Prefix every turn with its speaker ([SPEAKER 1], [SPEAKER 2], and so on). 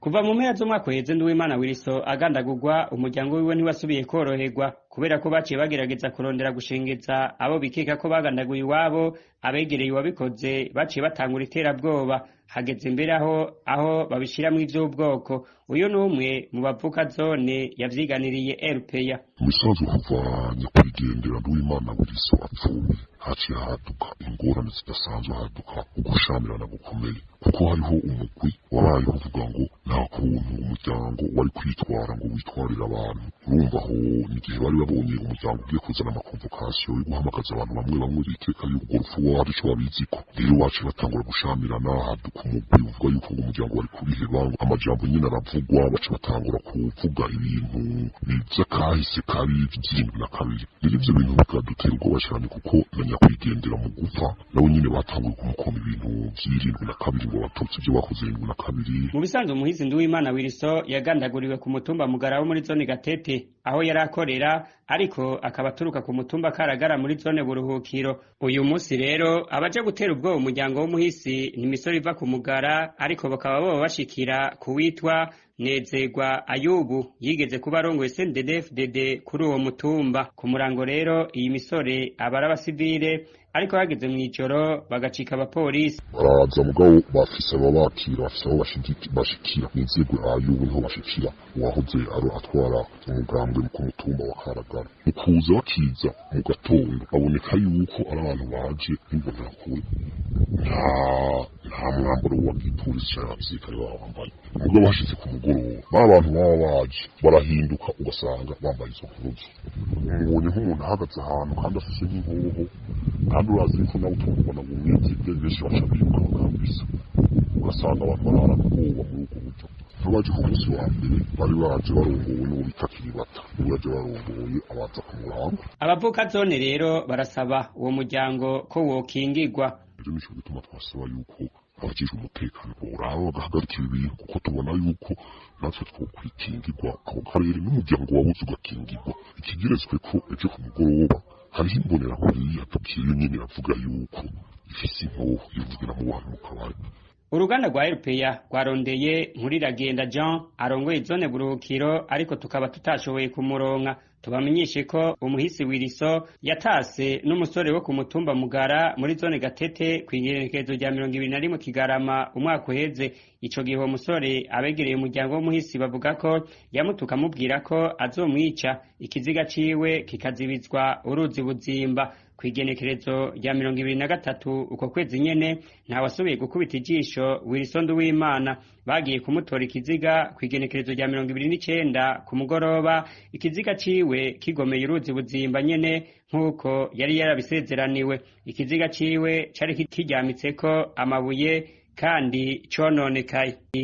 [SPEAKER 1] Kuva mu mpera z'umwaka uheze Nduwimana Wiliso agandagurwa, umuryango wiwe ntiwasubiye koroherwa kubera ko baciye bagerageza kurondera gushengeza abo bikeka ko bagandaguye iwabo. Abegereye uwabikoze baciye batangura iterabwoba, hageze imbere aho babishiramwo ivy'ubwoko. Uyu ni umwe mu bavuka zone yavyiganiriye RPA.
[SPEAKER 2] Mu bisanzwe kuva nyakwigendera Nduwimana Wiliso apfuye, haciye haduka ingorane zidasanzwe, haduka ugushamirana gukomeye, kuko hariho umugwi wabayeho uvuga ngo nta kuntu umuryango wari kwitwara ngo witwarire abantu. Urumva aho n'igihe bari babonye umuryango ugiye kuzana ama convocation yo guhamagaza abantu bamwe bamwe bikeka yuko urwo rupfu hari ico babiziko, rero baciye batangura gushamirana, haduka umugwi uvuga yuko ngo umuryango wari kubiheba. Amajambo nyine aravugwa, baca batangura kuvuga ibintu vy'akahise kabi vy'Irindwi na kabiri. Rero ivyo bintu bikadutera ubwoba cane, kuko na nyakwigendera mu gupfa nawe nyine batanguye kumukoma ibintu vy'Irindwi na kabiri, ngo Abatutsi ivyo bakoze 72.
[SPEAKER 1] Mu bisanzwe umuhizi Nduwimana Wiliso yagandaguriwe ku mutumba Mugara wo muri zone Gatete aho yari akorera, ariko akaba aturuka ku mutumba Karagara muri zone Buruhukiro. Uyu munsi rero abaje gutera ubwoba umuryango w'umuhisi ni imisore iva ku Mugara, ariko bakaba boba bashikira kuwitwa Nezerwa Ayubu yigeze kuba arongoye CNDD-FDD kuri uwo mutumba. Ku murango rero iyi misore aba ari abasivile, ariko hageze mw'ijoro bagacika abapolisi.
[SPEAKER 2] Baraza, mugabo bafise ababakira, bafise aho bashikira. Nezerwa Ayubu niho bashikira, uwahoze ari atwara umugambwe ku mutumba wa Karagara. Mu kuza bakiza mu gatondo, baboneka yuko ari abantu baje n'imbonerakure, nta mwambaro wa gipolisi canke abasirikare baba bambaye. Mugabo hashitse ku mugoroba, ba bantu baba baje barahinduka, ugasanga bambaye izo mpuzu. Mubonye nk'umuntu ahagaze ahantu kandi afise nk'inkoho, kandi urazi yuko nawe utumubona ngo umwizige, benshi baca biruka bakambisa, ugasanga abantu bararana ubwoba muri ubwo buryo. Baje ku munsi wa mbere bari baje barongowe n'uwo bita Kiribata, niwe yaje barongoye abaza kumuranga.
[SPEAKER 1] Abavuka zone rero barasaba uwo muryango ko wokingirwa.
[SPEAKER 2] Rero nico gituma twasaba yuko abajejwe umutekano boraba bagahagarika ibi bintu, kuko tubona yuko natwe twokwikingirwa ako karere n'umuryango wabuze ugakingirwa. Ikigeretswe ko ejo ku mugoroba hariho imbonerakure yatukiye nyene iravuga yuko ifise inkoho, ivugira mu bantu mu kabari.
[SPEAKER 1] Uruganda rwa RPA rwarondeye Nkuriragenda Jean arongoye zone Buruhukiro, ariko tukaba tutashoboye kumuronka. Tubamenyeshe ko umuhisi Wiliso yatase n'umusore wo ku mutumba Mugara muri zone Gatete kw'igerekezo rya 21 Kigarama umwaka uheze. Ico gihe uwo musore, abegereye umuryango w'umuhisi bavuga ko yamutuka amubwira ko azomwica, ikiziga ciwe kikazibizwa uruzi Buzimba. Kw'igenekerezo rya 23 uko kwezi nyene ntawasubiye gukubita ijisho Wilson Nduwimana. Bagiye kumutora ikiziga kw'igenekerezo rya 29 ku mugoroba, ikiziga ciwe kigomeye uruzi Buzimba nyene nk'uko yari yarabisezeraniwe. Ikiziga ciwe cari kiryamitseko amabuye kandi cononekaye.